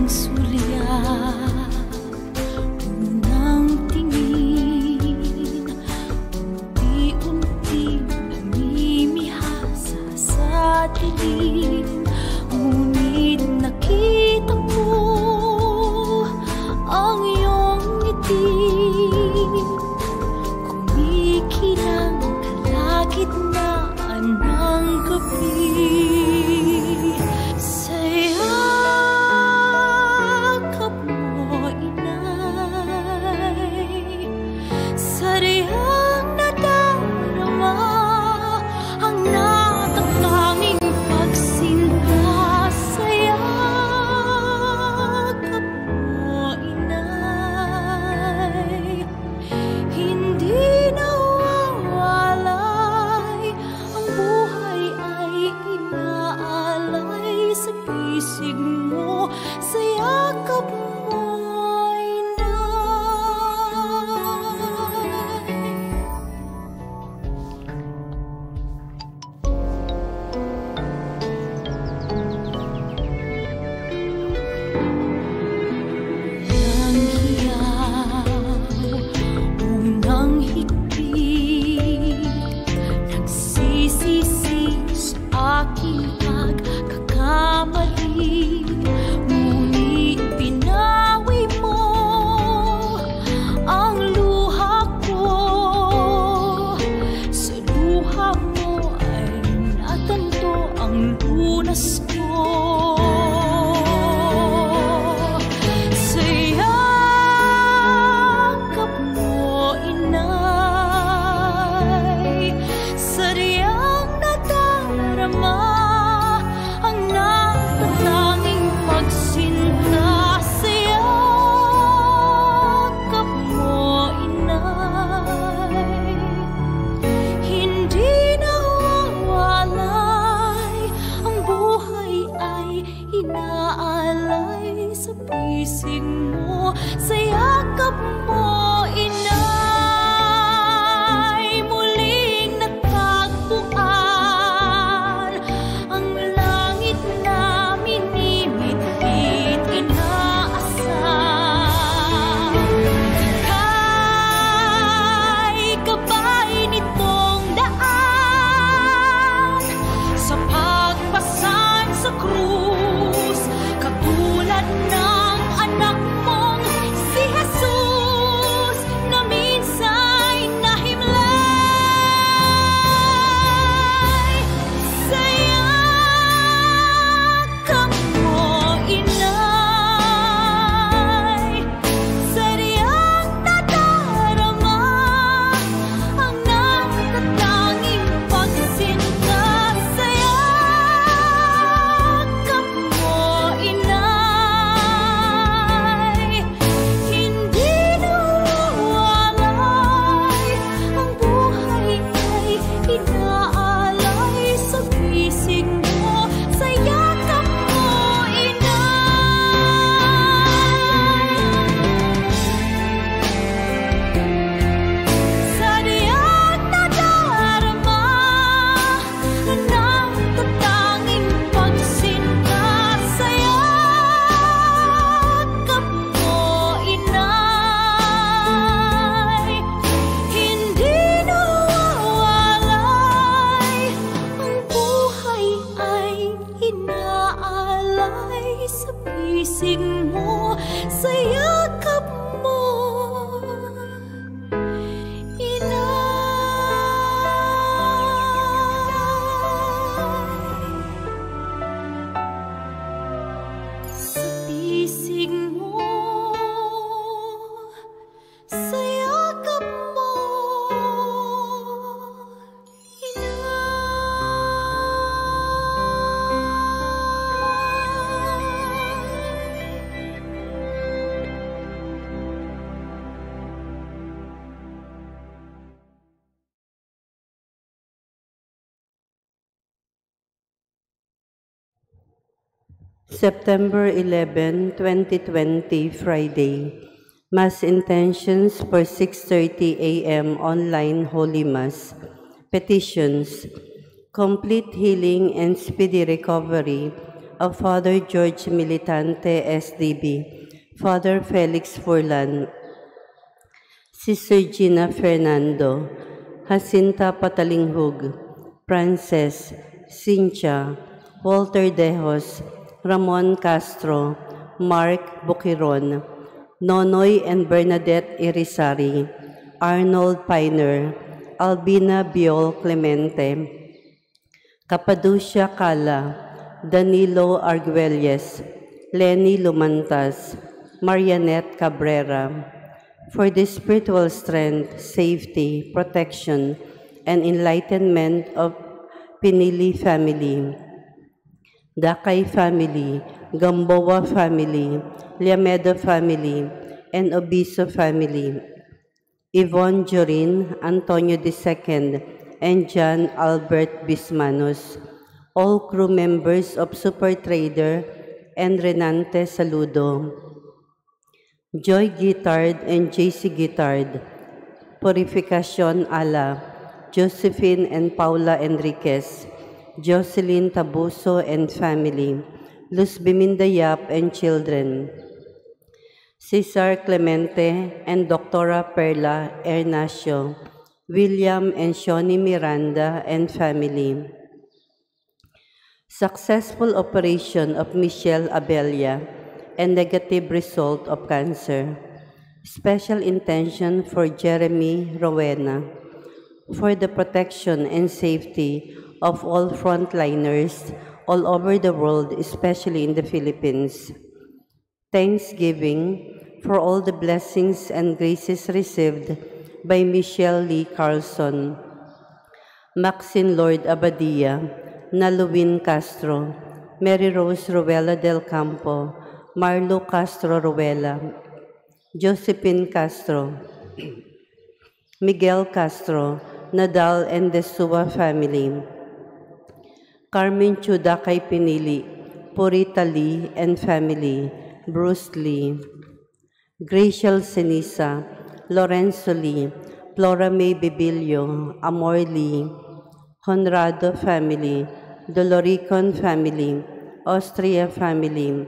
Unang sulyap, unang tingin, unti-unti namimihasa sa dilim. Ngunit nakita ko ang iyong ngiti, kumikinang kalagitnaan ng gabi. Sa yakap mo, inay, sadyang nadarama ang natatanging pagsinta. Sa yakap mo, inay, hindi nawawalay ang buhay ay inaalay sa bisig mo, sa yakap mo, inay. Unang hiyaw, unang higpit, nagsisisi sa aking pagkakamali. Ngunit pinawi mo ang luha ko. Sa luha mo ay natanto ang lunas ko. Sa yakap mo, inay, sadyang nadarama ang natatanging pagsinta. Sa yakap mo, inay, hindi nawawalay ang buhay ay inaalay sa bisig mo, sa yakap mo, inay. Muling natagpuan ang langit na minimithit, inaasam. Ika'y gabay nitong daan sa pagpasan sa krus, katulad ng anak mong si Jesus na minsa'y nahimlay. Sa yakap mo, inay, sadyang nadarama ang natatanging pagsinta. Sa yakap mo, inay, hindi nawawalay ang buhay ay inaalay sa bisig mo, sa yakap mo, inay. Sadyang nadarama ang natatanging pagsinta. Sa yakap mo, inay, hindi nawawalay ang buhay ay inaalay sa bisig mo, sa yakap mo, inay. Sa bisig mo, sa yakap mo, inay. September 11, 2020, Friday. Mass intentions for 6:30 a.m. online Holy Mass. Petitions. Complete healing and speedy recovery of Father George Militante, SDB, Father Felix Furlan, Sister Gina Fernando, Jacinta Patalinghug, Frances, Cynthia, Walter Dejos, Ramon Castro, Mark Bukiron, Nonoy and Bernadette Irizarry, Arnold Piner, Albina Biol Clemente, Capadocia Cala, Danilo Arguelles, Lenny Lumantas, Marianette Cabrera, for the spiritual strength, safety, protection, and enlightenment of Pinili family, Dakay family, Gamboa family, Liamedo family, and Obiso family, Yvonne Jorin, Antonio II, and John Albert Bismanos, all crew members of Super Trader and Renante Saludo, Joy Guitard and JC Guitard, Purificacion Ala, Josephine and Paula Enriquez, Jocelyn Tabuso and family, Luz Biminda Yap and children, Cesar Clemente and Doctora Perla Ernacio, William and Shoni Miranda and family. Successful operation of Michelle Abella and negative result of cancer. Special intention for Jeremy Rowena, for the protection and safety of all frontliners all over the world, especially in the Philippines. Thanksgiving for all the blessings and graces received by Michelle Lee Carlson, Maxine Lord Abadia, Naluwin Castro, Mary Rose Ruela del Campo, Marlo Castro Ruela, Josephine Castro, Miguel Castro, Nadal and the Sua family, Carmen Chudakay Pinili, Purita Lee and family, Bruce Lee, Graciel Senisa, Lorenzo Lee, Flora May Bibilio, Amor Lee, Honrado family, Doloricon family, Austria family,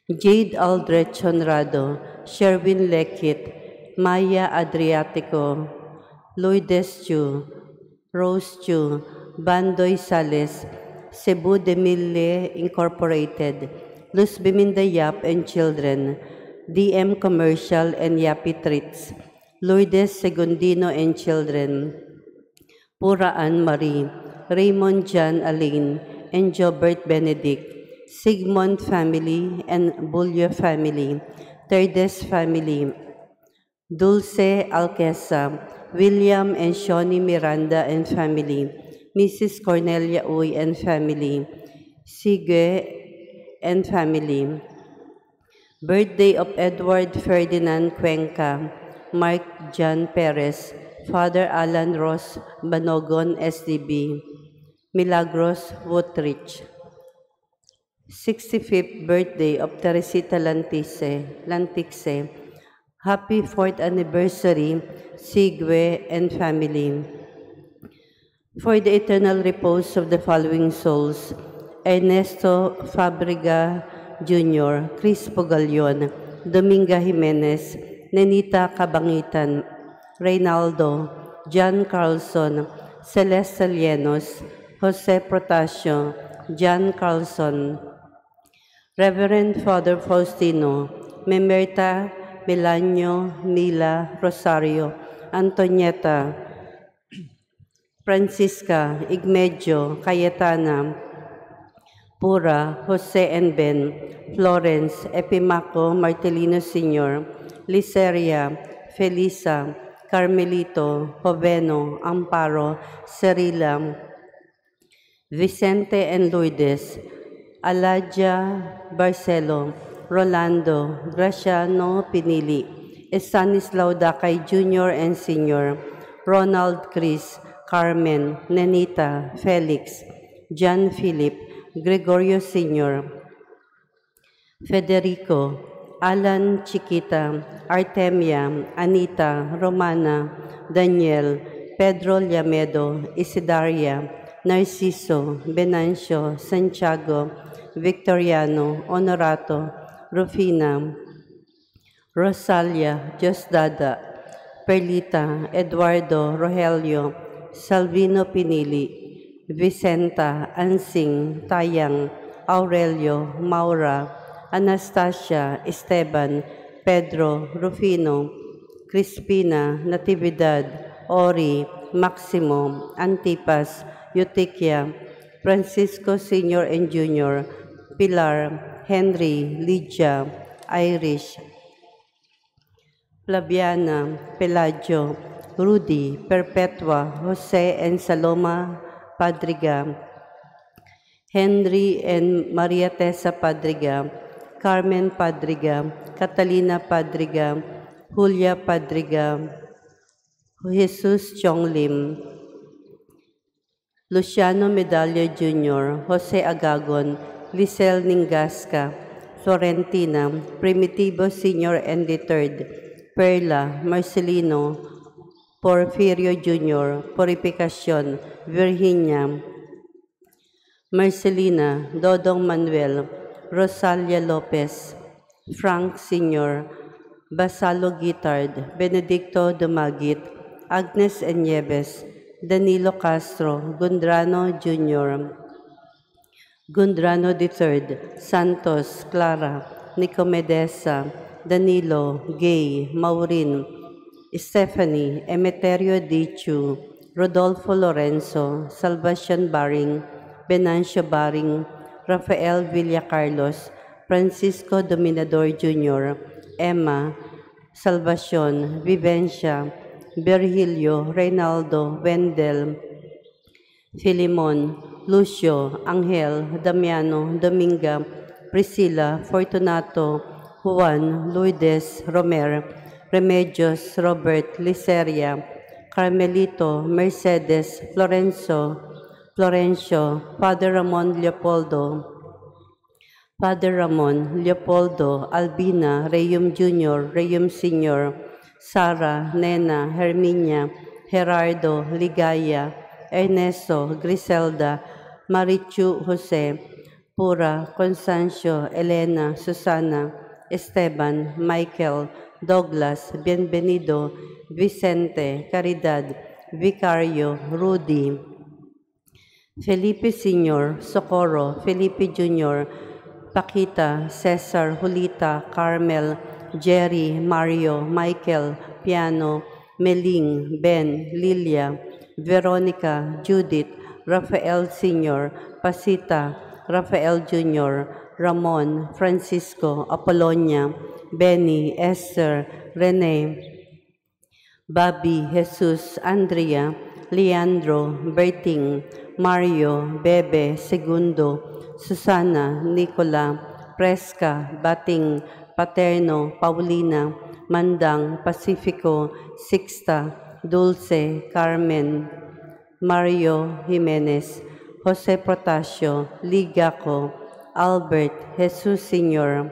Jade Aldrich Honrado, Sherwin Lekit, Maya Adriatico, Lourdes Chu, Rose Chu, Bandoy Sales, Cebu de Mille Incorporated, Luz Biminda Yap and Children, DM Commercial and Yapi Treats, Lourdes Segundino and Children, Pura Ann Marie, Raymond John Alain, and Jobert Benedict, Sigmund family and Bullo family, Terdes family, Dulce Alquesa, William and Shawnee Miranda and family, Mrs. Cornelia Uy and family, Sigue and family. Birthday of Edward Ferdinand Cuenca, Mark John Perez, Father Alan Ross Banogon SDB, Milagros Woodrich. 65th birthday of Teresita Lantise, Lantixe. Happy 4th anniversary, Sigwe and family. For the eternal repose of the following souls: Ernesto Fabriga Jr., Chris Pugalion, Dominga Jimenez, Nenita Cabangitan, Reynaldo, John Carlson, Celeste Llenos, Jose Protasio, John Carlson, Reverend Father Faustino, Memerta, Melanio, Mila, Rosario, Antonieta, Francisca, Igmedio, Cayetana, Pura, Jose and Ben, Florence, Epimaco, Martelino Sr., Liceria, Felisa, Carmelito, Joveno, Amparo, Cerila, Vicente and Lourdes, Aladia Barcelo, Rolando, Graciano Pinili, Stanislao Dakay Jr. and Sr., Ronald Chris, Carmen, Nenita, Felix, John Philip, Gregorio Sr., Federico, Alan Chiquita, Artemia, Anita, Romana, Daniel, Pedro Llamedo, Isidaria, Narciso, Benancio, Santiago, Victoriano, Honorato, Rufina, Rosalia, Diosdada, Perlita, Eduardo, Rogelio, Salvino Pinili, Vicenta, Ansing, Tayang, Aurelio, Maura, Anastasia, Esteban, Pedro, Rufino, Crispina, Natividad, Ori, Maximo, Antipas, Eutychia, Francisco Sr. and Jr., Pilar, Henry, Lydia, Irish, Flaviana, Pelagio, Rudy, Perpetua, Jose and Saloma Padriga, Henry and Maria Tessa Padriga, Carmen Padriga, Catalina Padriga, Julia Padriga, Jesus Chong Lim, Luciano Medalla Jr., Jose Agagon, Lisel Ningasca, Florentina, Primitivo Sr. and the Third, Perla, Marcelino, Porfirio Jr., Purificacion, Virginia, Marcelina, Dodong Manuel, Rosalia Lopez, Frank Sr., Basalo Guitard, Benedicto Dumagit, Agnes Enieves, Danilo Castro, Gondrano Jr., Gondrano III, Santos, Clara, Nicomedesa, Danilo, Gay, Maureen, Stephanie, Emeterio D. Chu, Rodolfo Lorenzo, Salvacion Baring, Venancio Baring, Rafael Villacarlos, Francisco Dominador Jr., Emma, Salvacion, Vivencia, Virgilio, Reynaldo, Wendell, Filimon, Lucio, Angel, Damiano, Dominga, Priscilla, Fortunato, Juan, Lourdes, Romer, Remedios, Robert, Liceria, Carmelito, Mercedes, Florenzo, Florencio, Father Ramon Leopoldo, Father Ramon, Leopoldo, Albina, Reyum Jr., Reyum Sr., Sara, Nena, Herminia, Gerardo, Ligaya, Ernesto, Griselda, Marichu Jose, Pura, Constancio, Elena, Susana, Esteban, Michael, Douglas, Bienvenido, Vicente, Caridad, Vicario, Rudy, Felipe Sr., Socorro, Felipe Jr., Paquita, Cesar, Julita, Carmel, Jerry, Mario, Michael, Piano, Meling, Ben, Lilia, Veronica, Judith, Rafael Sr., Pasita, Rafael Jr., Ramon, Francisco, Apollonia, Benny, Esther, Rene, Bobby, Jesus, Andrea, Leandro, Berting, Mario, Bebe, Segundo, Susana, Nicola, Presca, Bating, Paterno, Paulina, Mandang, Pacifico, Sixta, Dulce, Carmen, Mario Jimenez, Jose Protasio, Ligaco, Albert, Jesus Sr.,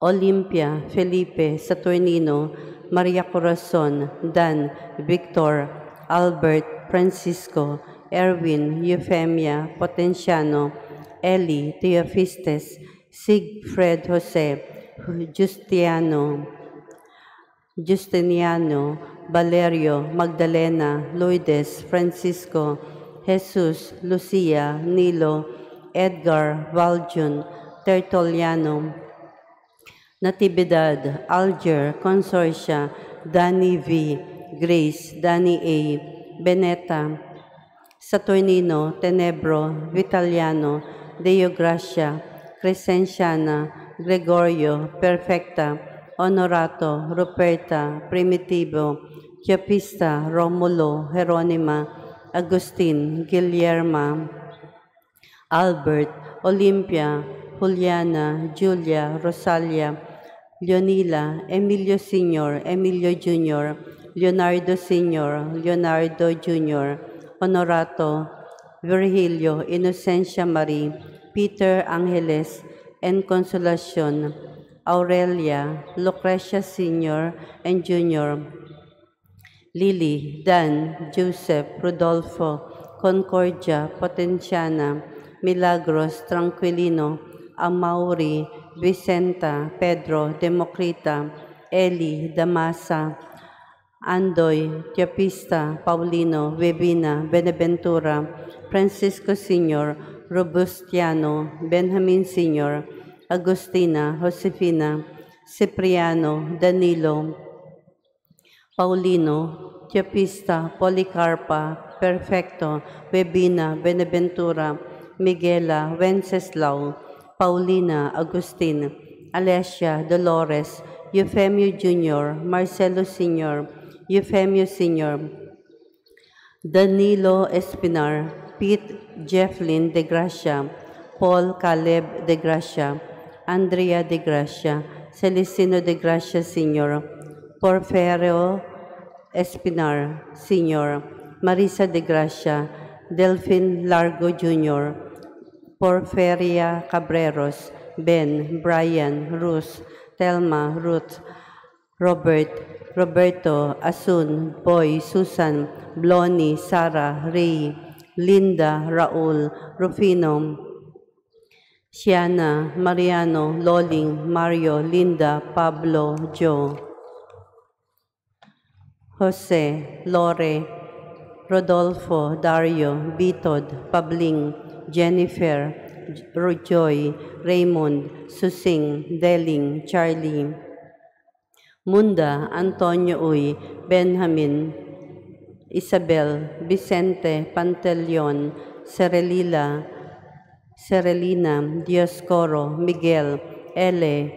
Olympia, Felipe, Saturnino, Maria Corazon, Dan, Victor, Albert, Francisco, Erwin, Euphemia, Potenciano, Eli, Theophistes, Sigfred Jose, Justiano, Justiniano, Valerio, Magdalena, Lourdes, Francisco, Jesus, Lucia, Nilo, Edgar, Valjun, Tertuliano, Natividad, Alger, Consortia, Danny V, Grace, Danny A, Beneta, Saturnino, Tenebro, Vitaliano, Deo Gracia, Crescenciana, Gregorio, Perfecta, Honorato, Ruperta, Primitivo, Chiapista, Romulo, Jeronima, Agustin, Guillerma, Albert, Olympia, Juliana, Julia, Rosalia, Leonila, Emilio Sr., Emilio Jr., Leonardo Sr., Leonardo Jr., Honorato, Virgilio, Inocencia Marie, Peter Angeles, and Consolacion, Aurelia, Lucrecia Sr. and Jr., Lily, Dan, Joseph, Rodolfo, Concordia, Potenciana, Milagros, Tranquilino, Amauri, Vicenta, Pedro, Democrita, Eli, Damasa, Andoy, Teopista, Paulino, Bebina, Benaventura, Francisco Sr., Robustiano, Benjamin Sr., Agustina, Josefina, Cipriano, Danilo, Paulino, Teopista, Policarpa, Perfecto, Bebina, Benaventura, Miguela, Wenceslao, Paulina, Agustin, Alessia, Dolores, Eufemio Jr., Marcelo Sr., Eufemio Sr., Danilo Espinar, Pete Jefflin de Gracia, Paul Caleb de Gracia, Andrea de Gracia, Celestino de Gracia Sr., Porferio Espinar Sr., Marisa de Gracia, Delphine Largo Jr., Porferia Cabreros, Ben, Brian, Ruth, Telma, Ruth, Robert, Roberto, Asun, Boy, Susan, Bloni, Sara, Ray, Linda, Raul, Rufino, Siana, Mariano, Loling, Mario, Linda, Pablo, Joe, Jose, Lore, Rodolfo, Dario, Bitod, Pabling, Jennifer, Joy, Raymond, Susing, Deling, Charlie, Munda, Antonio Uy, Benjamin, Isabel, Vicente, Pantaleon, Serelila, Serelina, Dioscoro, Miguel, Ele,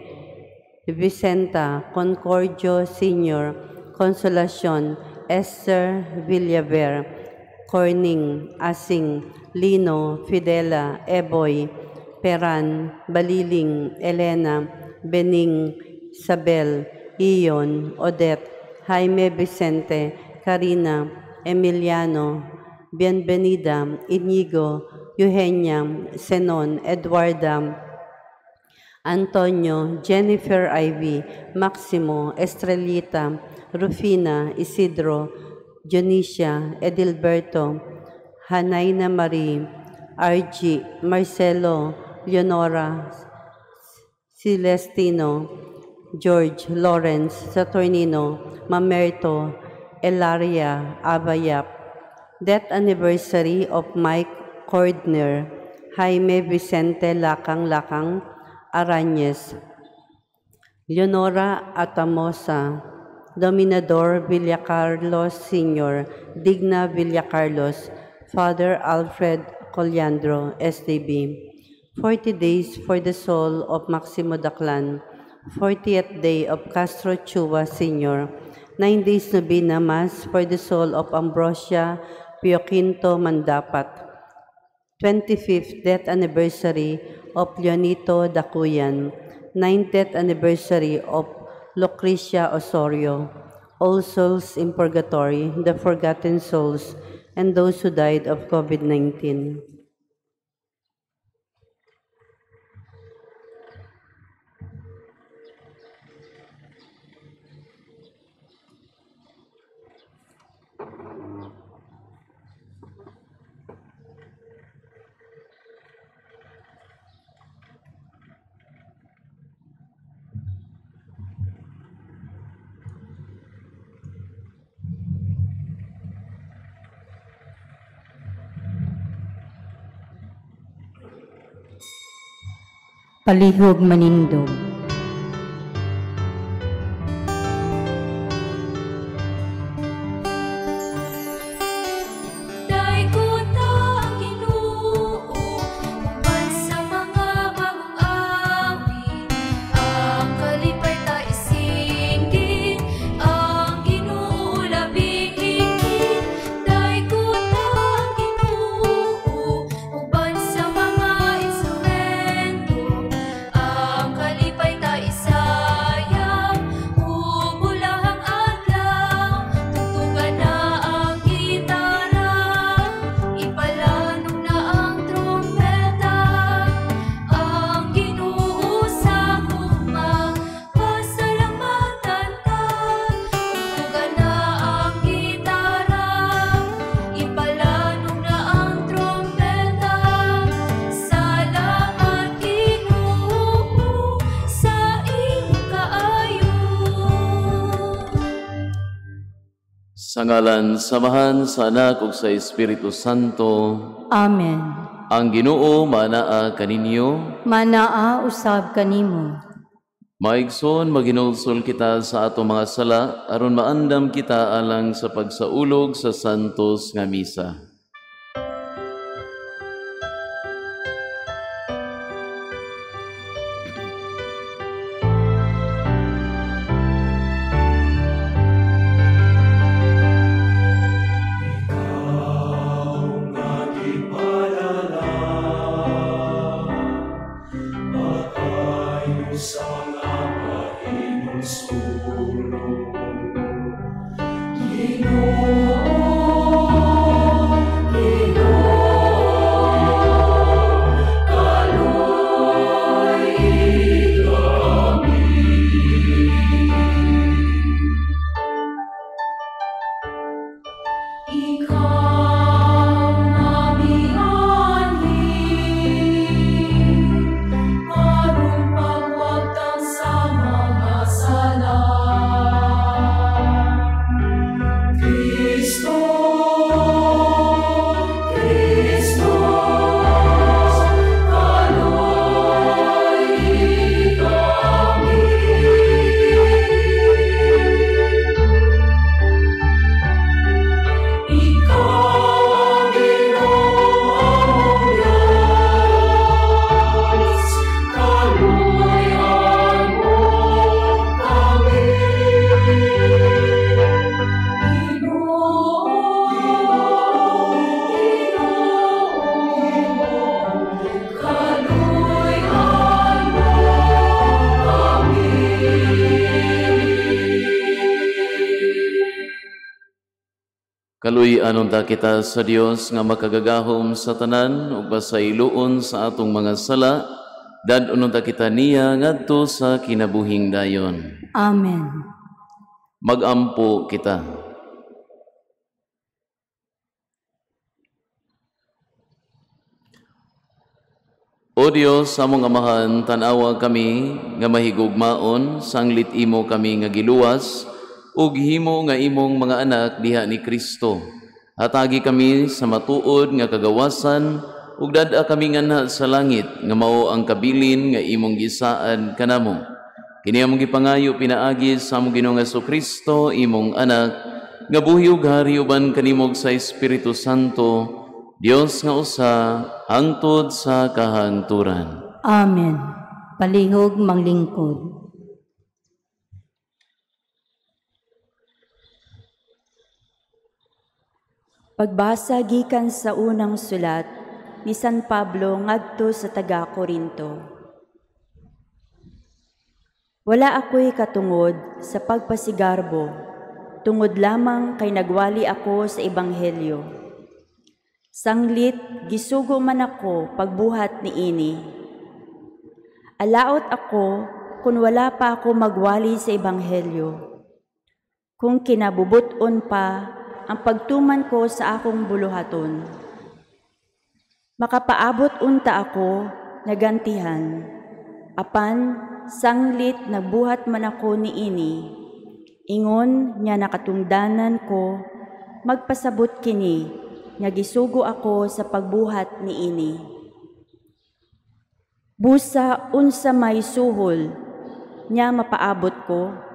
Vicenta, Concordio Sr., Consolacion, Esther Villaver, Corning, Asing, Lino, Fidela, Eboy, Peran, Baliling, Elena, Bening, Isabel, Ion, Odette, Jaime Vicente, Karina, Emiliano, Bienvenida, Inigo, Eugenia, Zenon, Eduarda, Antonio, Jennifer Ivy, Maximo, Estrelita, Rufina, Isidro, Dionisia, Edilberto, Hanayna Marie, RG, Marcelo, Leonora, Celestino, George, Lawrence, Saturnino, Mamerto, Elaria, Abayap. Death anniversary of Mike Cordner, Jaime Vicente Lakang Lakang, Arañez, Leonora Atamosa, Dominador Villacarlos Sr., Digna Villacarlos, Father Alfred Cogliandro, SDB. 40 days for the soul of Maximo Daclan, 40th day of Castro Chua Sr., 9 days novena Mass for the soul of Ambrosia Pioquinto Mandapat, 25th death anniversary of Leonito Dacuyan, 90th anniversary of Lucrecia Osorio, All Souls in Purgatory, the Forgotten Souls, and those who died of COVID-19. Palihog manindog. Kalipay. Sa ngalan sa Amahan, sa Anak ug sa Espiritu Santo. Amen. Ang Ginoo manaa kaninyo, manaa usab kanimo. Maigsoon, maginulsol kita sa atong mga sala aron maandam kita alang sa pagsaulog sa santos nga misa. Kaluy-anon ta kita sa Dios nga makagagahom sa tanan ug pasayloon sa atong mga sala, dad-unon ta kita niya ngadto sa kinabuhing dayon. Amen. Magampo kita. O Dios, among Amahan, tan-awa kami nga mahigugmaon, sanglit imo kami nga giluwas, ug himo nga imong mga anak diha ni Kristo. Hatagi kami sa matuod nga kagawasan ug dad-a kami nganha sa langit nga mao ang kabilin nga imong gisaad kanamo. Kini among gipangayo pinaagi sa among Ginoong Hesukristo, imong anak, nga buhi ug hari uban kanimo sa Espiritu Santo, Dios nga usa hangtod sa kahangturan. Amen. Palihog manglingkod. Pagbasa gikan sa unang sulat ni San Pablo ngadto sa taga-Korinto. Wala ako'y katungod sa pagpasigarbo, tungod lamang kay nagwali ako sa ebanghelyo. Sanglit gisugo man ako pagbuhat niini. Alaot ako kung wala pa ako magwali sa ebanghelyo. Kung kinabubuton pa ang pagtuman ko sa akong buluhaton. Makapaabot unta ako nagantihan, apan sanglit nagbuhat man ako niini. Ingon nga nakatungdanan ko, magpasabot kini, nga gisugo ako sa pagbuhat niini. Busa unsa may suhol, nya mapaabot ko,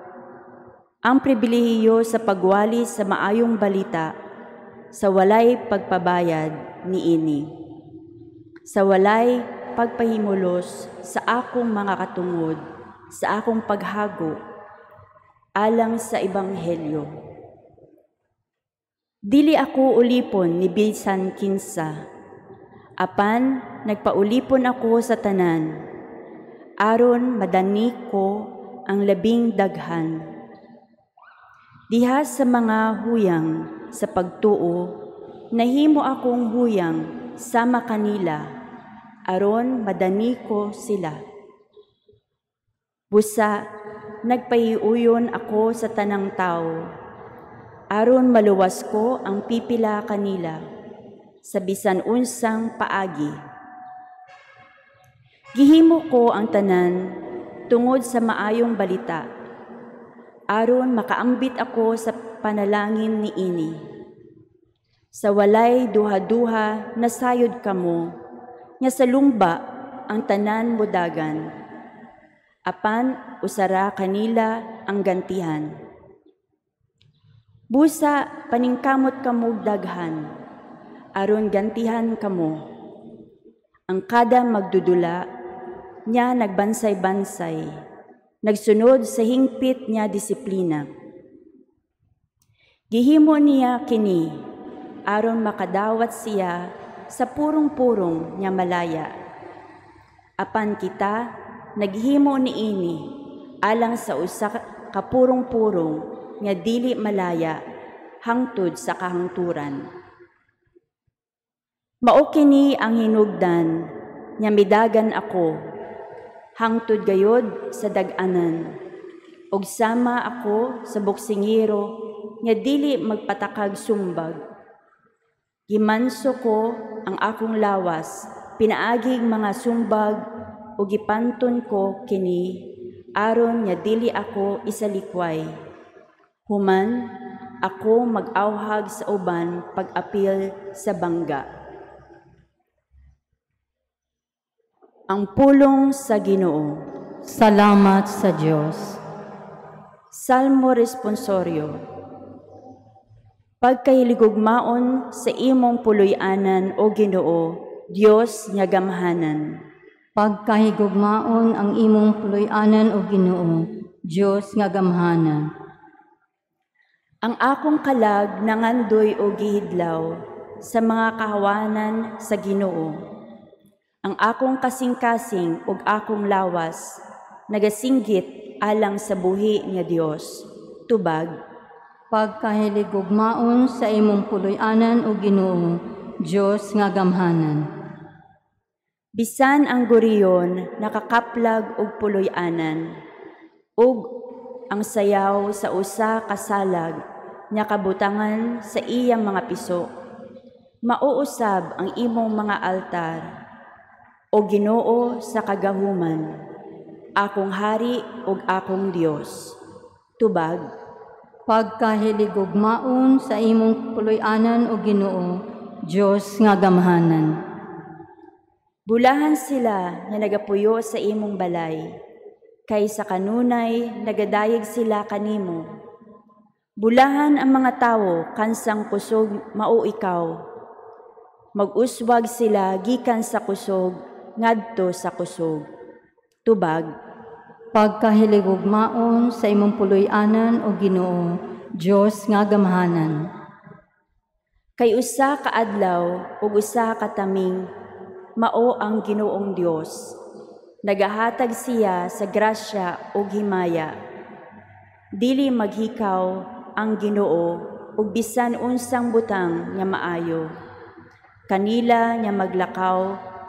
ang pribilehiyo sa pagwali sa maayong balita sa walay pagpabayad niini, sa walay pagpahimulos sa akong mga katungod, sa akong paghago, alang sa ebanghelyo. Dili ako ulipon ni bisan kinsa, apan nagpaulipon ako sa tanan, aron madani ko ang labing daghan. Diha sa mga huyang sa pagtuo, nahimo akong huyang sama kanila, aron madani ko sila. Busa, nagpahiuyon ako sa tanang tao, aron maluwas ko ang pipila kanila, sa bisan unsang paagi. Gihimo ko ang tanan tungod sa maayong balita, aron makaambit ako sa panalangin niini. Sa walay duha-duha nasayod kamo, nga sa lumba ang tanan modagan. Apan usara kanila ang gantihan. Busa paningkamot kamo daghan, aron gantihan kamo. Ang kada magdudula niya nagbansay-bansay, nagsunod sa hingpit niya disiplina. Gihimo niya kini aron makadawat siya sa purong-purong niya malaya. Apan kita naghimo niini alang sa usa ka purong-purong nga dili malaya hangtod sa kahangturan. Mao kini ang hinugdan nga midagan ako hangtod gayod sa dag-anan, ug sama ako sa boksingero nga dili magpatakag sumbag. Gimanso ko ang akong lawas, pinaagig mga sumbag, ug gipanton ko kini aron nga dili ako isalikway. Human ako mag-awhag sa uban pag-apil sa bangga. Ang pulong sa Ginoo. Salamat sa Dios. Salmo Responsorio. Pagkahiligugmaon sa imong puloy-anan, o Ginoo, Dios nga gamhanan. Pagkahigugmaon ang imong puloy-anan, o Ginoo, Dios nga gamhanan. Ang akong kalag nangandoy o gihidlaw sa mga kahawanan sa Ginoo. Ang akong kasing-kasing ug akong lawas nagasinggit alang sa buhi nga Dios. Tubag. Pagkahiligugmaon sa imong puloy-anan, o Ginoo, Dios nga gamhanan. Bisan ang guriyon nakakaplag og puloy-anan, ug ang sayaw sa usa ka salag nga kabutangan sa iyang mga piso, mauusab ang imong mga altar, o Ginoo sa kagahuman, akong hari ug akong Dios. Tubag. Pagkahiligugmaon sa imong puloy-anan, o Ginoo, Dios nga gamhanan. Bulahan sila nga nagapuyo sa imong balay, kay sa kanunay nagadayeg sila kanimo. Bulahan ang mga tawo kansang kusog mao ikaw. Mag-uswag sila gikan sa kusog ngadto sa kusog. Tubag. Pagkahiligugmaon sa imong puloy-anan, o Ginoo, Dios nga gamhanan. Kay usa ka adlaw ug usa ka taming mao ang Ginoong Dios. Nagahatag siya sa grasya ug himaya. Dili maghikaw ang Ginoo ug bisan unsang butang nga maayo. Kanila nga maglakaw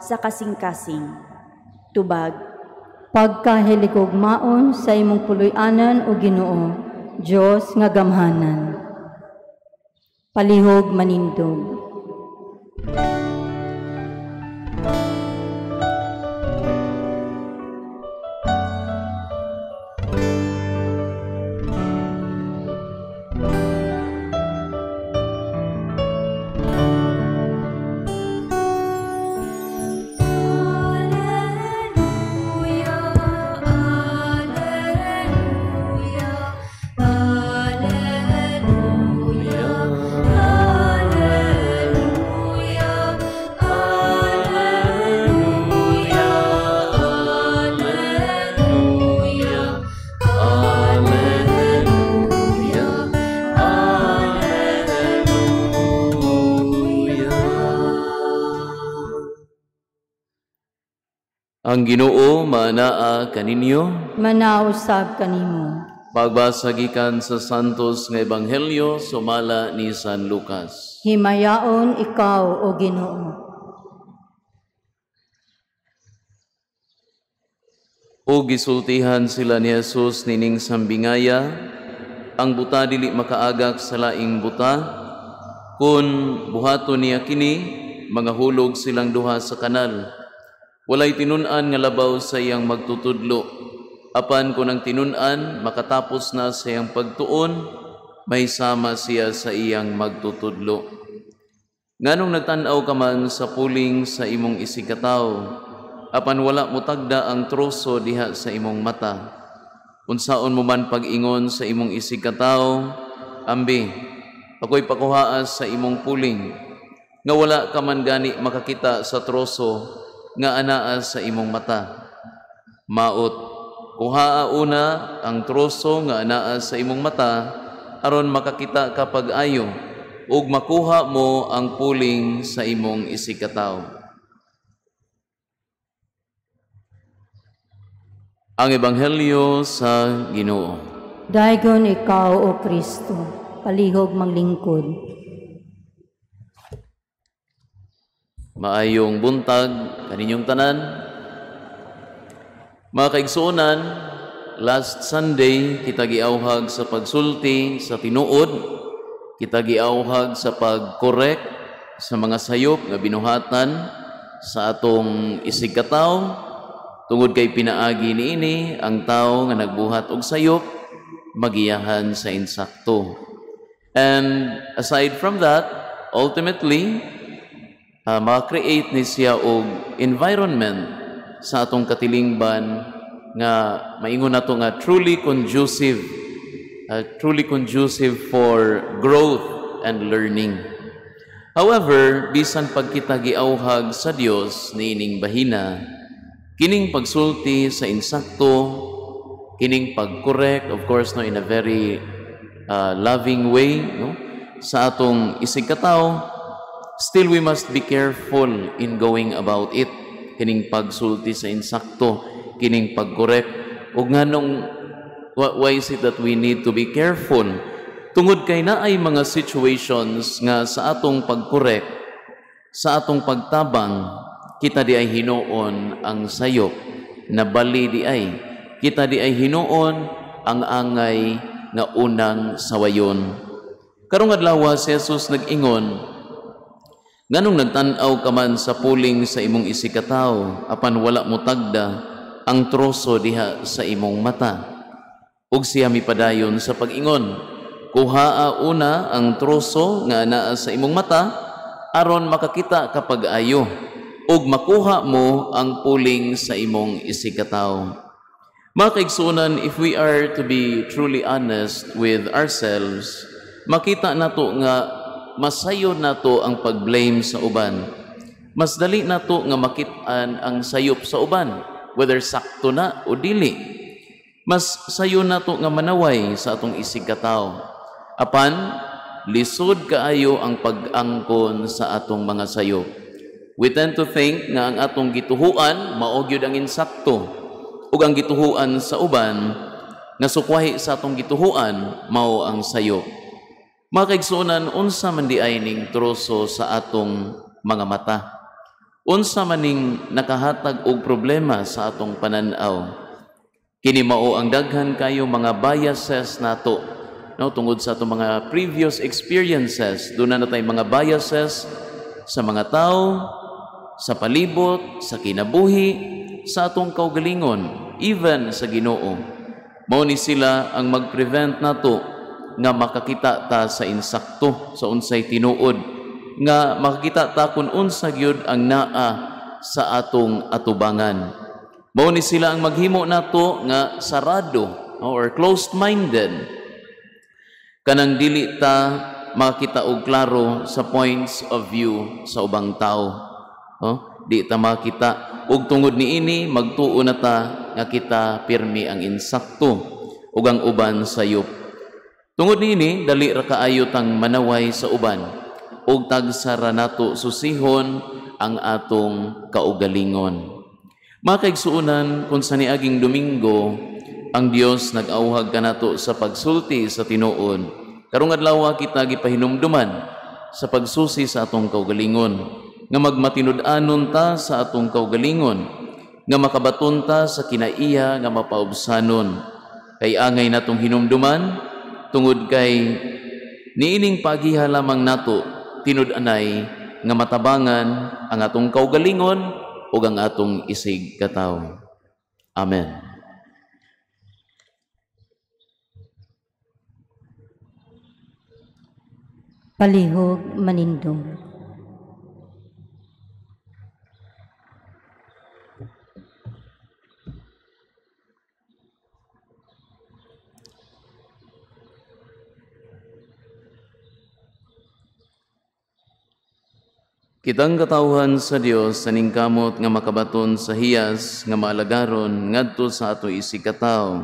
sa kasing-kasing. Tubag. Pagkahiligugmaon sa imong puloy-anan, o Ginoo, Dios nga gamhanan. Palihog manindog. Ang Ginoo manaa kaninyo, manausab kanimo. Pagbasa gikan sa Santos nga Ebanghelyo sumala ni San Lucas. Himayaon ikaw, o Ginoo. O gisultihan sila ni Jesus nining sambingaya, ang buta dili makaagak sa laing buta, kun buhaton niya kini, mga hulog silang duha sa kanal. Walay tinun-an nga labaw sa iyang magtutudlo. Apan kung ang tinun-an makatapos na sa iyang pagtuon, May sama siya sa iyang magtutudlo. Nganong nagtan-aw ka man sa puling sa imong isigkatawo, apan wala mo tagda ang troso diha sa imong mata? Unsaon mo man pag-ingon sa imong isigkatawo, "Ambi, ako'y pakuhaa sa imong puling," nga wala ka man gani makakita sa troso nga anaa sa imong mata? Maot, kuhaa una ang troso nga anaa sa imong mata, aron makakita ka pag-ayo ug makuha mo ang puling sa imong isigkatawo. Ang Ebanghelyo sa Ginoo. Daygon ikaw, O Kristo, palihog manglingkod. Maayong buntag kaninyong tanan. Mga kaigsuonan, last Sunday kita giawhag sa pagsulti sa tinuod, kita giawhag sa pag-correct sa mga sayop nga binuhatan sa atong isigkatawo. Tungod kay pinaagi niini ang tawo nga nagbuhat og sayop magiyahan sa insakto. And aside from that, ultimately ma-create ni siya og environment sa atong katilingban nga maingon nato nga truly conducive for growth and learning. However, bisan pag kita giawhag sa Dios niining bahina, kining pagsulti sa insakto, kining pag-correct, of course, no, in a very loving way, no, sa atong isigkatawo, still we must be careful in going about it. Kining pagsulti sa insakto, kining pag-correct. Ug nganong why is it that we need to be careful? Tungod kay naay mga situations nga sa atong pag-correct, sa atong pagtabang, kita di ay hinuon ang sayop, nabali di ay. Kita di ay hinuon ang angay nga unang sawayon. Karong adlaw si Jesus nag-ingon, nganong nagtan-aw ka man sa puling sa imong isigkatawo, apan wala mo tagda ang troso diha sa imong mata? Ug siya mipadayon sa pag-ingon, kuhaa una ang troso nga anaa sa imong mata, aron makakita ka pag-ayo, ug makuha mo ang puling sa imong isigkatawo. Mga kaigsuonan, if we are to be truly honest with ourselves, makita nato nga masayo nato ang pag-blame sa uban. Mas dali nato nga makit-an ang sayop sa uban, whether sakto na o dili. Mas sayo nato nga manaway sa atong isigkatawo. Apan, lisod kaayo ang pag-angkon sa atong mga sayop. We tend to think nga ang atong gituhuan mao gyud ang insakto, ug ang gituhuan sa uban nga sukwahi sa atong gituhuan mao ang sayop. Mga kaigsuonan, unsa man di ay ning troso sa atong mga mata? Unsa man ning nakahatag og problema sa atong panan-aw? Kini mao ang daghan kayo mga biases nato, no, tungod sa atong mga previous experiences. Doon na natay mga biases sa mga tao, sa palibot, sa kinabuhi, sa atong kaugalingon, even sa Ginoo. Mao ni sila ang mag-prevent nato nga makakita ta sa insakto, sa unsay tinuod, nga makakita ta kung unsa gyud ang naa sa atong atubangan. Mao ni sila ang maghimo nato nga sarado or closed-minded, kanang dili ta makakita og klaro sa points of view sa ubang tao. Oh, di ta makita ug tungod niini magtuo na ta nga kita pirmi ang insakto ug ang uban sayop. Tungod niini dali ra kaayo tang manaway sa uban ug tagsa ra nato susihon ang atong kaugalingon. Mga kaigsuonan, kung sa niaging Domingo ang Dios nag-awhag kanato sa pagsulti sa tinuod, karong adlaw kita gipahinumduman sa pagsusi sa atong kaugalingon, nga magmatinud-anon ta sa atong kaugalingon, nga makabaton ta sa kinaiya nga mapaubsanon. Kay angay natong hinumduman, tungod kay niining pagiha lamang nato tinud-anay nga matabangan ang atong kaugalingon ug ang atong isig katawo. Amen. Palihog manindog. Kitang katawhan sa Dios sa ningkamot nga makabaton sa hiyas nga maalagaron ngadto sa ato isigkatawo.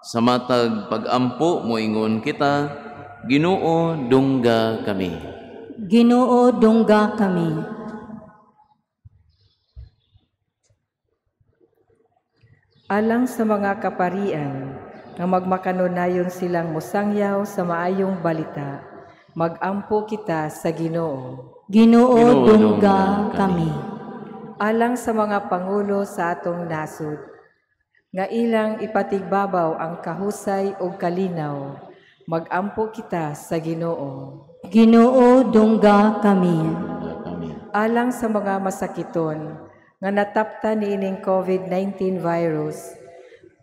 Sa matag pagampo moingon kita, Ginoo dungga kami. Ginoo dungga kami. Alang sa mga kaparian nga magmakanunayon silang mosangyaw sa maayong balita, magampo kita sa Ginoo. Ginoo dungga kami. Alang sa mga pangulo sa atong nasod, nga ilang ipatigbabaw ang kahusay ug kalinaw, magampo kita sa Ginoo. Ginoo dungga kami. Alang sa mga masakiton nga natapta niining COVID-19 virus,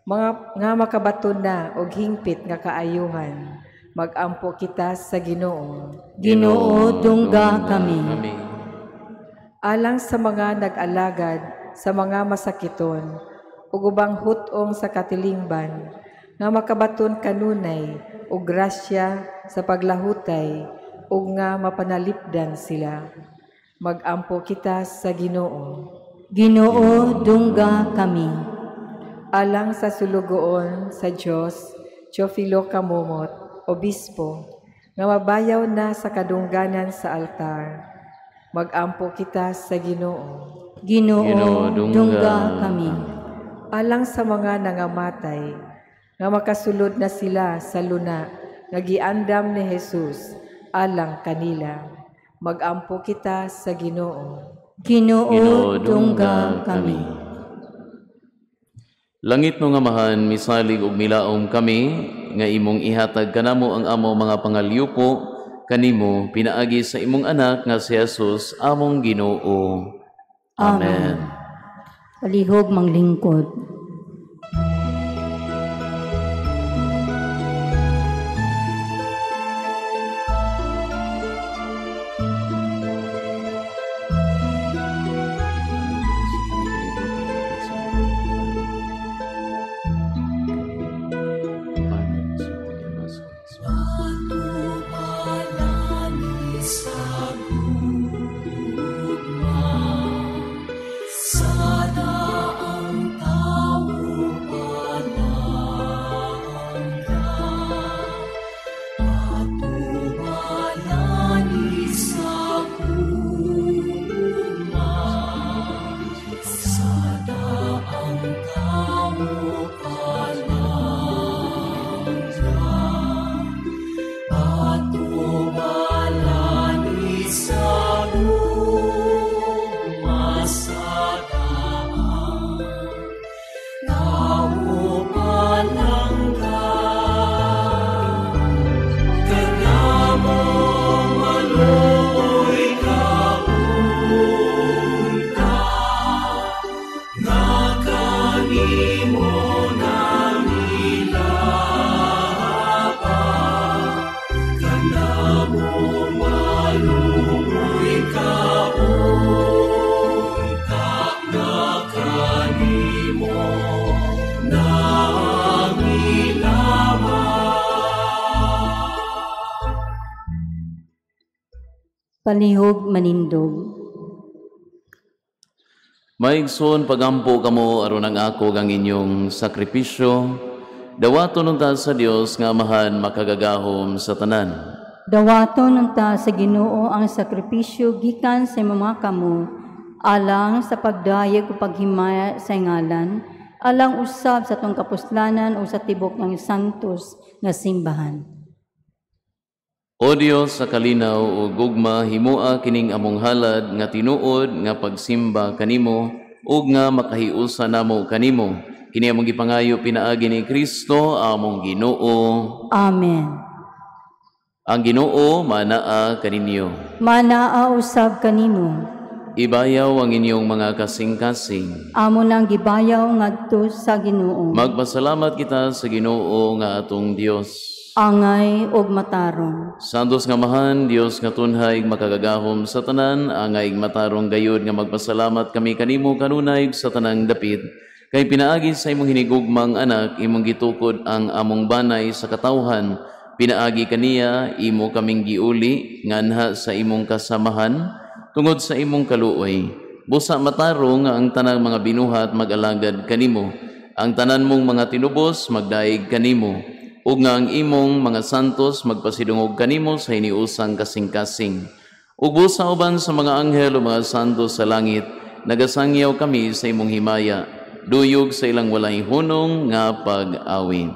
mga nga makabaton na og hingpit nga kaayuhan, magampo kita sa Ginoo. Ginoo dungga kami. Alang sa mga nag-alagad sa mga masakiton ug ubang hut-ong sa katilingban nga makabaton kanunay og grasya sa paglahutay ug nga mapanalipdan sila, magampo kita sa Ginoo. Ginoo dungga kami. Alang sa sulugoon sa Dios, Teofilo Camomot, Obispo, nga mabayaw na sa kadungganan sa altar, magampo kita sa Ginoo. Ginoo dungga kami. Alang sa mga nangamatay, nga makasulod na sila sa luna nga giandam ni Jesus alang kanila, magampo kita sa Ginoo. Ginoo dungga kami. Langit no nga Amahan, misalig ug milaom kami nga imong ihatag kanamo ang amo mga pangalyupo kanimo pinaagi sa imong anak nga si Jesus among Ginoo. Amen. Palihog manglingkod. Palihog manindog. Maigsoon pagampo kamo aron ang ako ang inyong sakripisyo. Dawaton unta sa Dios nga Amahan makagagahom sa tanan. Dawaton unta sa Ginoo ang sakripisyo gikan sa mga kamo alang sa pagdayeg ug paghimaya sa ngalan, alang usab sa atong kapuslanan o sa tibok ng santos nga simbahan. O Dios, sa kalinaw o gugma, himua kining among halad nga tinuod nga pagsimba kanimo ug nga makahiusa namo kanimo. Kini among gipangayo pinaagi ni Kristo among Ginoo. Amen. Ang Ginoo manaa kaninyo. Manaa usab kanimo. Ibayaw ang inyong mga kasing-kasing. Amo nang gibayaw ngadto sa Ginoo. Magpasalamat kita sa Ginoo nga atong Dios. Angay ug matarong. Santos nga Amahan, Dios nga tunhay makagagahom sa tanan, angay matarong gayud nga magpasalamat kami kanimo kanunay sa tanang dapit. Kay pinaagi sa imong hinigugmang anak, imong gitukod ang among banay sa katawhan. Pinaagi kaniya, imo kaming giuli, nganha sa imong kasamahan, tungod sa imong kaluoy. Busa matarong nga ang tanang mga binuhat mag-alagad kanimo, ang tanan mong mga tinubos magdaig kanimo, ug nga ang imong mga santos magpasidungog kanimo sa hiniusang kasing-kasing. Ug busa uban sa mga anghel o mga santos sa langit, nagasangyaw kami sa imong himaya, duyog sa ilang walay hunong nga pag-awit.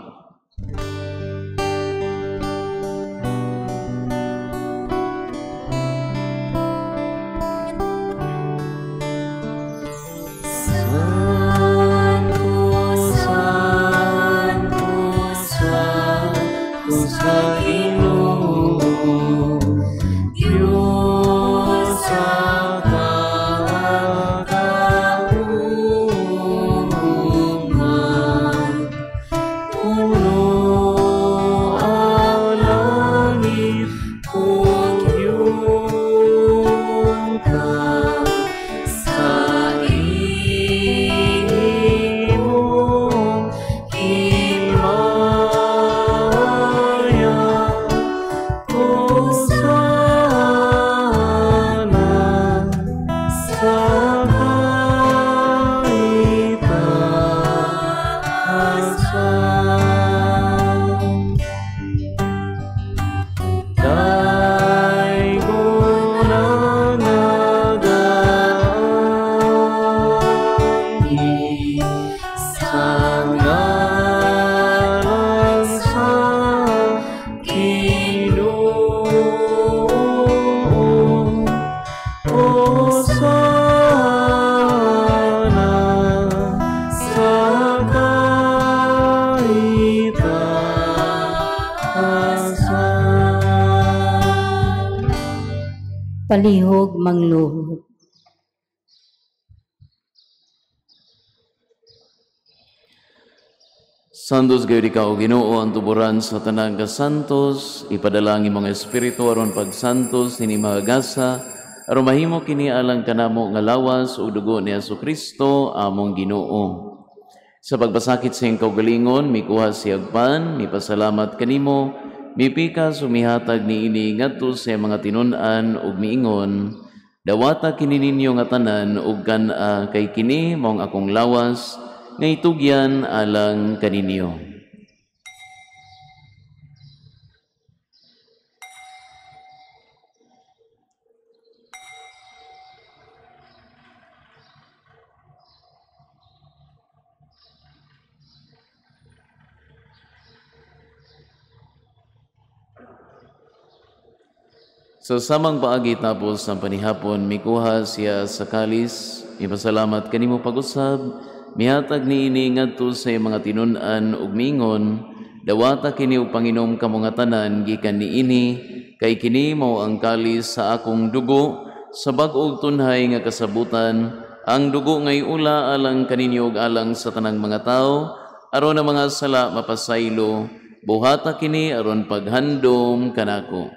Palihog mangluhod. Santos gayud ikaw, Ginoo, ang tuburan sa tanang kasantos, ipadala ang imong espiritu aron pagsantos nini mga gasa, aron mahimo kini alang kanamo nga lawas ug dugo ni Hesukristo among Ginoo. Sa pagpasakit sa iyang kaugalingon, mikuha siyag pan, mipasalamat kanimo, mipikas ug mihatag niini ngadto sa mga tinun-an ug miingon, dawata kini ninyo nga tanan ug kan-a kay kini maong akong lawas nga itugyan alang kaninyo. Sa samang paagi tapos ang panihapon, mikuha siya sa kalis, ipasalamat kanimo pag-usab, mihatag niini ngadto sa iyang mga tinun-an ug miingon, dawata kini ug panginom kamo nga tanan gikan niini, kay kini mao ang kalis sa akong dugo, sa bag-ong tunhay nga kasabutan, ang dugo ngay ula alang kaninyo ug alang sa tanang mga tawo, aron ang mga sala mapasaylo, buhata kini aron paghandom kanako.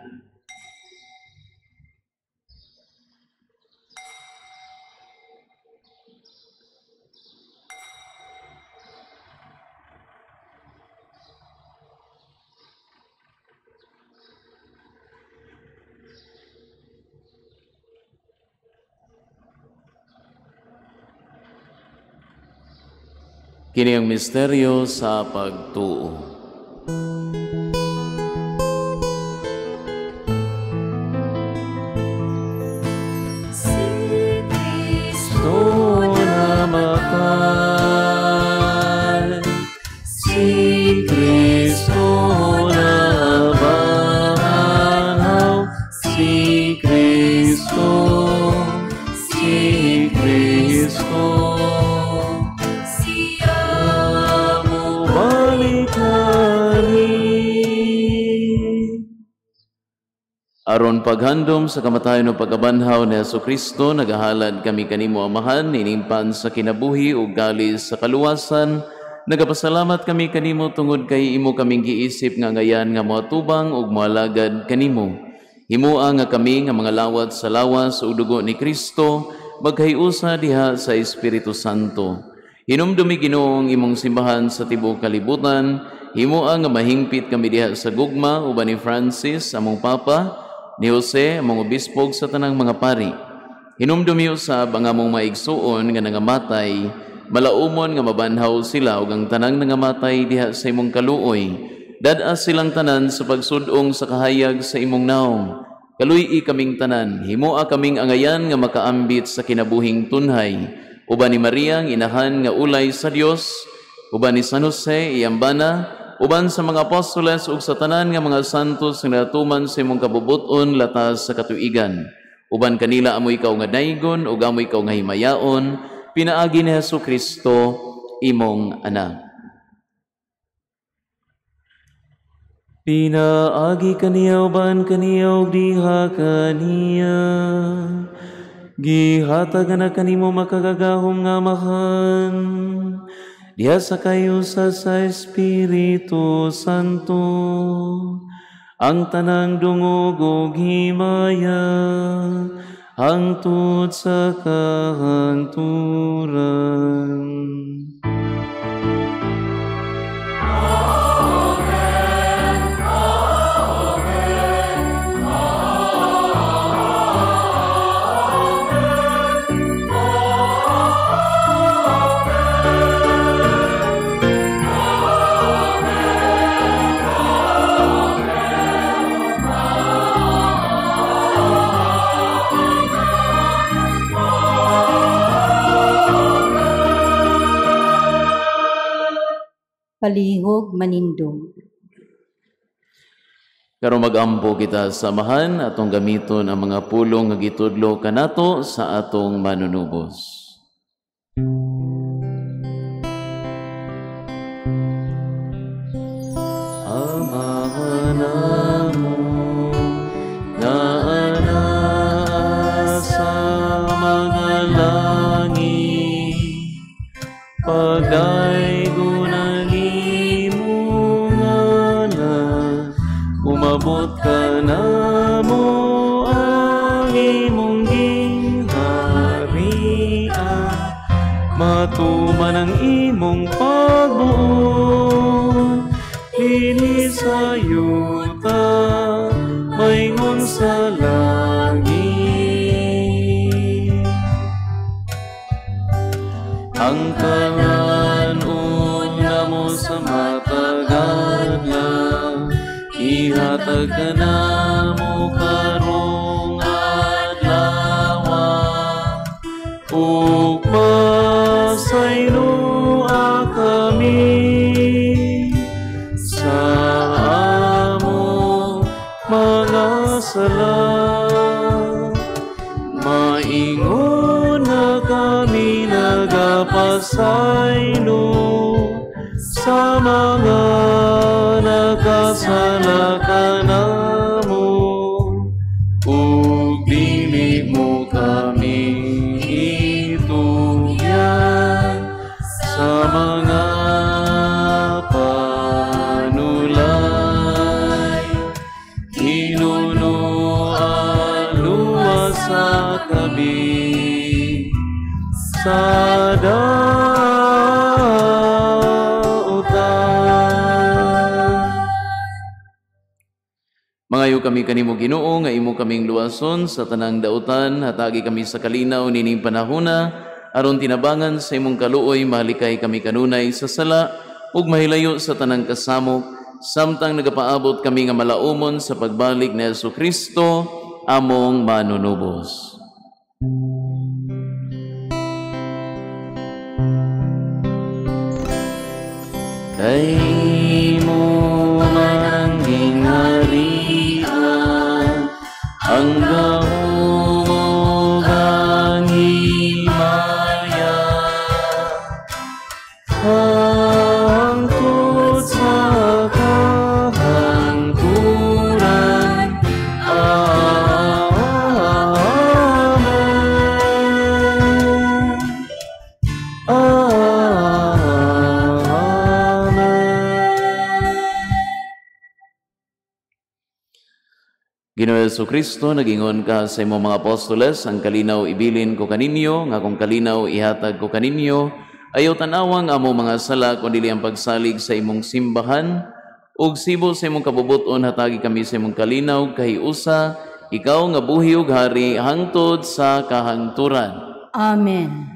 Kini ang misteryo sa pagtuo. Si Kristo namatay, si Kristo nabanhaw, si Kristo, si Kristo. Aron paghandom sa kamatayon o pagkabanhaw ni Hesukristo, nagahalad kami kanimo Amahan, inimpan sa kinabuhi ug galis sa kaluwasan. Nagapasalamat kami kanimo tungod kay imo kaming giisip nga ngayan nga moatubang ug moalagad kanimo. Himoa nga kami nga mga lawat sa lawas ug dugo ni Kristo magkahiusa diha sa Espiritu Santo. Hinumdumi Ginoo ang imong simbahan sa tibuok kalibutan. Himoa nga mahingpit kami diha sa gugma uban ni Francis among Papa, ni Jose among obispo sa tanang mga pari. Hinumdumi usab ang among maigsuon nga nangamatay, malaumon nga mabanhaw sila ug ang tanang nangamatay diha sa imong kaluoy. Dad-a silang tanan sa pagsudong sa kahayag sa imong naong. Kaluy-i kaming tanan, himoa kaming angayan nga makaambit sa kinabuhing tunhay. Uban ni Maria ang inahan nga ulay sa Dios, uban ni San Jose iyambana, uban sa mga apostoles ug sa tanan nga mga santos nga natuman sa imong kabubuton latas sa katuigan. Uban kanila amoy ikaw nga daygon ug amoy ikaw nga himayaon, pinaagi ni Hesus Kristo imong anak. Pinaagi kaniya uban kaniya ug diha kaniya, gihatag na kanimo makagagahom nga Amahan, diha sa kayusa sa Espiritu Santo, ang tanang dungog ug himaya hangtod sa kahangturan. Amen. Amen. Palihog manindog. Karon magampo kita sa Amahan, atong gamiton ang mga pulong nga gitudlo kanato sa atong manunubos. Amahan namo nga anaa sa mga langit, pagdaygon ang imong ngalan, umabot ka namo ang imong gingharian, matuman ang imong pagbuot dinhi sa yuta maingon sa langit. Ang kalan-on namo sa matag adlaw, ihatag ka namo karong adlaw, ug pasayloa kami sa among mga sala, maingon na kami nagapasaylo sa mga nakasala kanamo, ug dili mo kami itugyan sa mga panulay. Hinunuan luwas sa kami sa dautan. Mangayo kami kanimo Ginoo nga imo kaming luwason sa tanang dautan, hatagi kami sa kalinaw nining panahona, aron tinabangan sa imong kaluoy mahalikay kami kanunay sa sala ug mahilayo sa tanang kasamok, samtang nagapaabot kami nga malaumon sa pagbalik ni Hesus Kristo among manunubos. Kay imo man ang gingharian, ang gahom ug ang himaya, hangtod sa kahangturan. Amen. Amen. Ginoo Jesu Kristo, nagingon ka sa imong mga apostoles, ang kalinaw ibilin ko kaninyo, nga kung kalinaw ihatag ko kaninyo, ayaw tanawang amo mga sala kun dili ang pagsalig sa imong simbahan, ug sibo sa imong kabubuton hatagi kami sa imong kalinaw kahiusa, ikaw nga buhi ug hari hangtod sa kahangturan. Amen.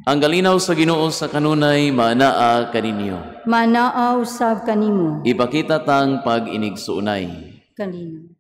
Ang kalinaw sa Ginoo sa kanunay maanaa kaninyo. Manaa usab kanimo. Ipakita tang pag-inigsuunay. Kalinaw.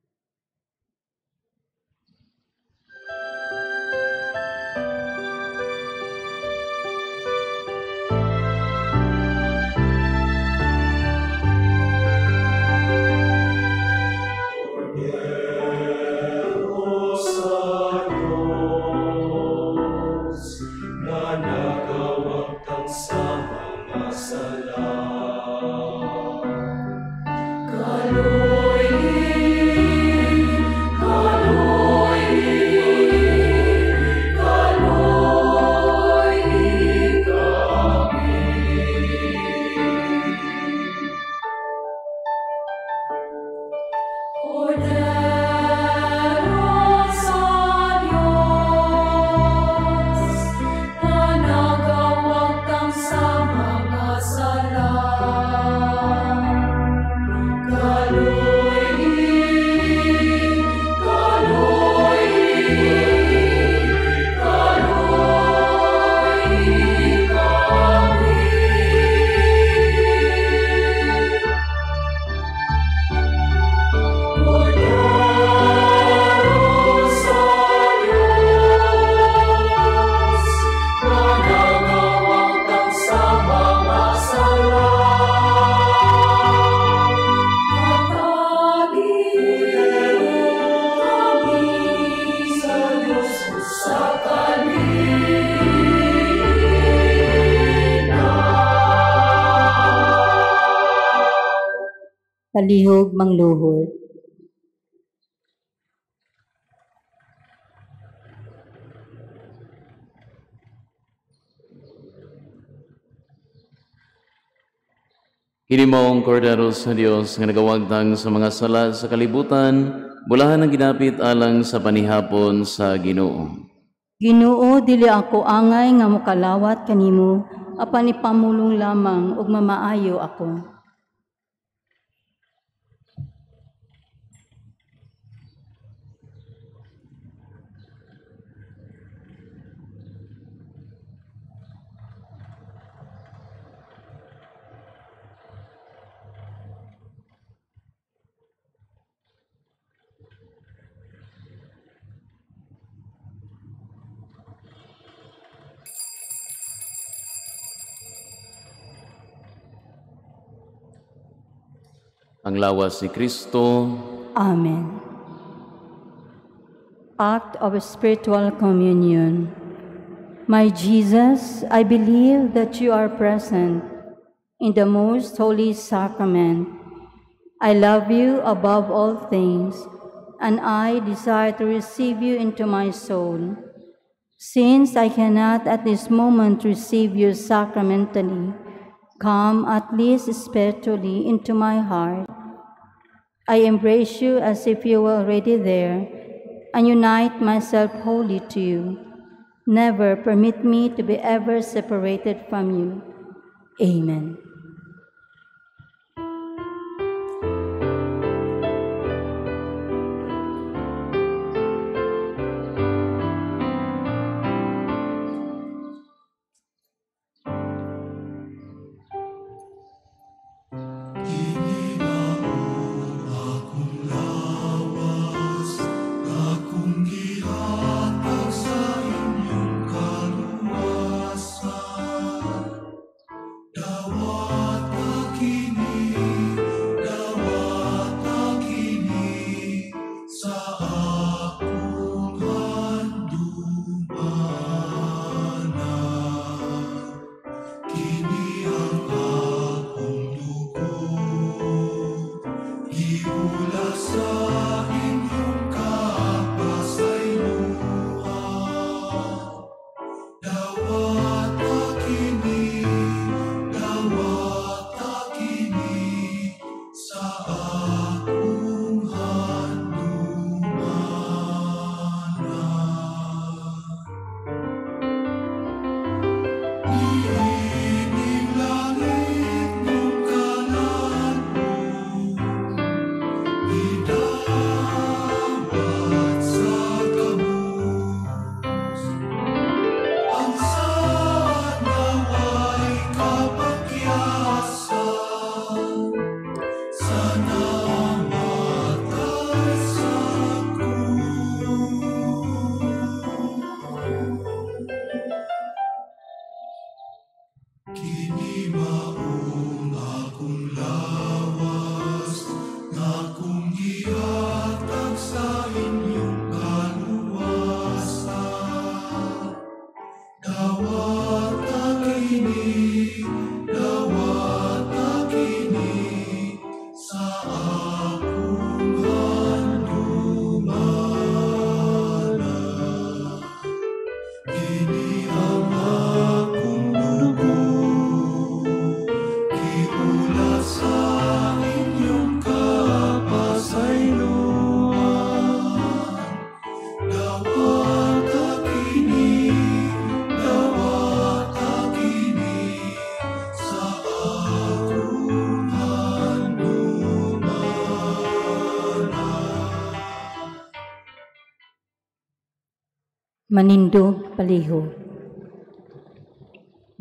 Palihog mangluhod. Kini maong kordero sa Dios nga nagawagtang sa mga sala sa kalibutan, bulahan ang ginapit alang sa panihapon sa Ginoo. Ginoo, dili ako angay nga mokalawat kanimo, apan ipamulong lamang ug mamaayo ako. Ang lawas ni Kristo. Amen. Act of Spiritual Communion. My Jesus, I believe that you are present in the most holy sacrament. I love you above all things, and I desire to receive you into my soul. Since I cannot at this moment receive you sacramentally, come at least spiritually into my heart. I embrace you as if you were already there, and unite myself wholly to you. Never permit me to be ever separated from you. Amen. Dawa Maong akong lawas nga akong gihatag sa inyong kaluwasan. Dawata kini, dawata kini sa akong handumana. Kini ang akong dugo, giula sa inyong kapasayloan. Dawata kini, dawata kini sa akong handumana. Manindog palihog.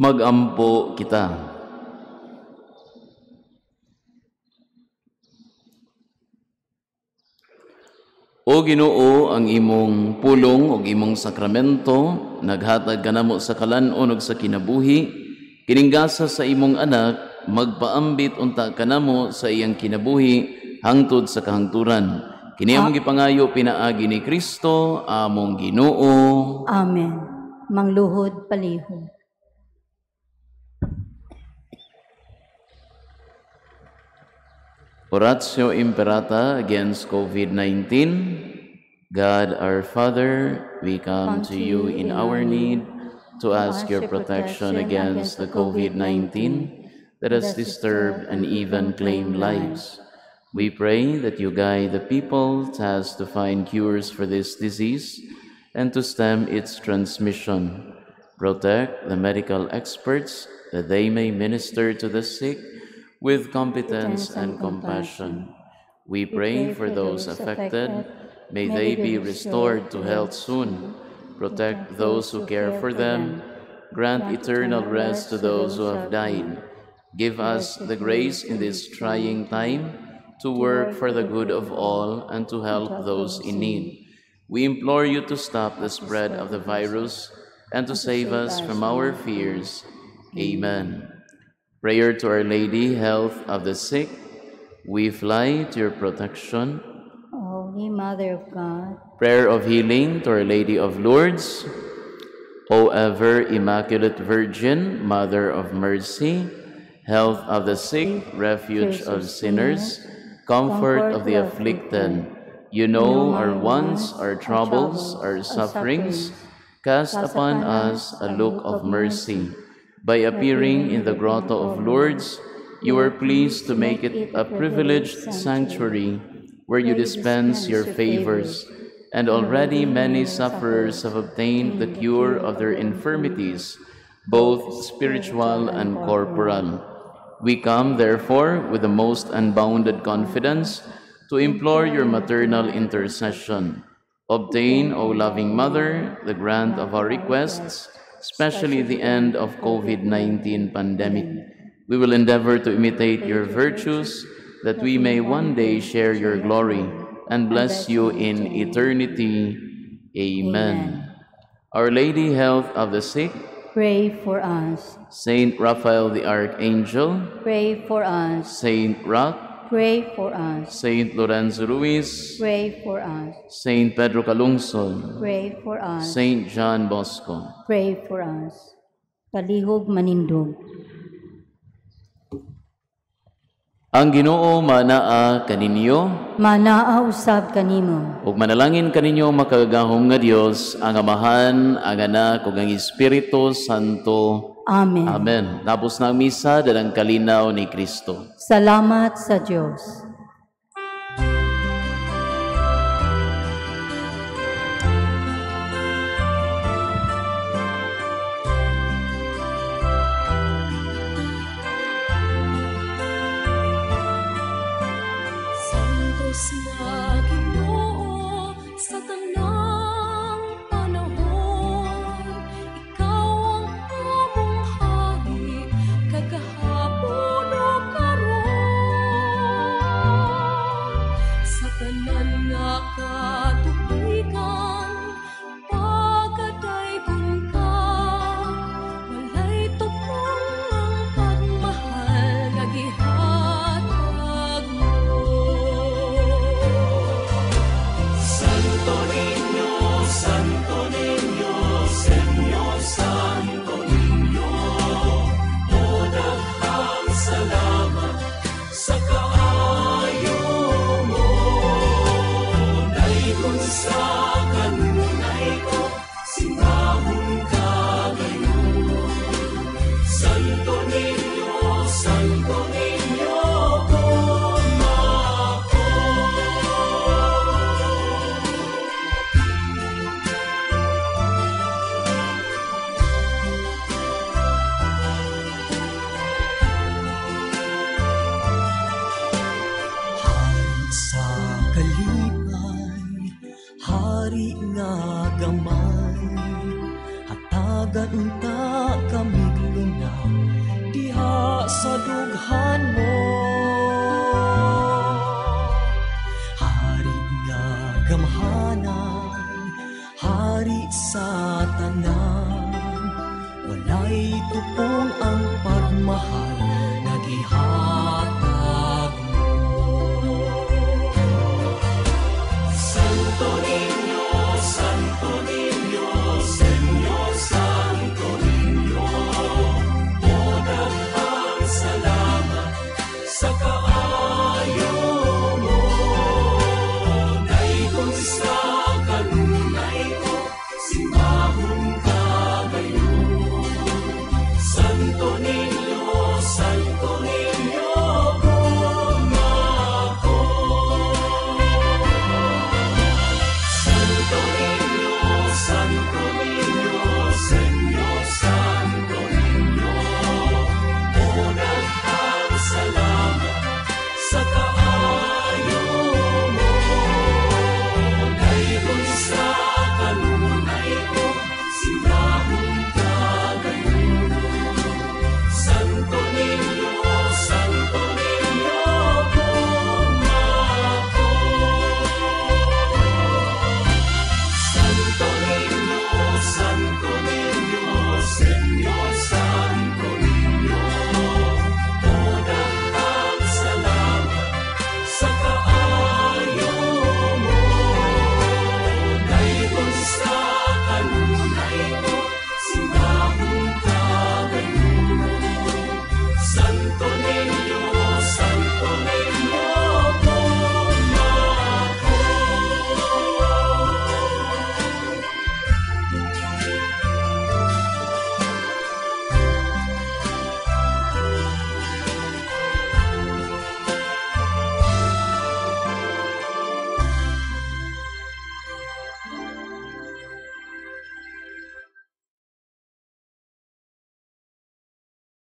Magampo kita. O Ginoo, ang imong pulong ug imong sakramento naghatag kanamo sa kalan-on ug sa kinabuhi, kining gasa sa imong anak magpaambit unta kanamo sa iyang kinabuhi hangtod sa kahangturan. Kini among gipangayo pinaagi ni Kristo among Ginoo. Amen. Mangluhod palihog. Oratio Imperata against COVID-19. God our Father, we come to you in our need to ask your protection against the COVID-19 that has disturbed and even claimed lives. We pray that you guide the people tasked to find cures for this disease and to stem its transmission. Protect the medical experts that they may minister to the sick with competence and compassion. We pray for those affected. May they be restored to health soon. Protect those who care for them. Grant eternal rest to those who have died. Give us the grace in this trying time to work for the good of all and to help those in need. We implore you to stop the spread of the virus and to save us from our fears. Amen. Prayer to Our Lady, Health of the Sick. We fly to your protection. Holy Mother of God. Prayer of healing to Our Lady of Lourdes. O ever Immaculate Virgin, Mother of Mercy, Health of the sick, refuge of sinners, comfort of the afflicted. You know our wants, our troubles, our sufferings. Cast upon us a look of mercy. By appearing in the grotto of Lourdes, you were pleased to make it a privileged sanctuary where you dispense your favors. And already many sufferers have obtained the cure of their infirmities, both spiritual and corporal. We come, therefore, with the most unbounded confidence to implore your maternal intercession. Obtain, O loving Mother, the grant of our requests, especially the end of COVID-19 pandemic. We will endeavor to imitate your virtues, that we may one day share your glory and bless you in eternity. Amen. Our Lady, Health of the Sick, pray for us. Saint Raphael the Archangel, pray for us. Saint Roch, pray for us. Saint Lorenzo Ruiz, pray for us. Saint Pedro Calungsod, pray for us. Saint John Bosco, pray for us. Palihog manindog. Ang Ginoo manaa kaninyo, manaa usab kanimo. Ug manalangin kaninyo makagagahom nga Dios, ang Amahan, ang Anak ug ang Espiritu Santo. Amen. Amen. Tapos na ang misa dalang kalinaw ni Kristo. Salamat sa Dios. Santos nga Ginoo sa tanang panahon, ikaw ang among hari kagahapon o karon. Hatagan unta kamig luna diha sa dughan mo. Hari nga gamhanan, hari sa tanan, walay tupong ang pagmahal.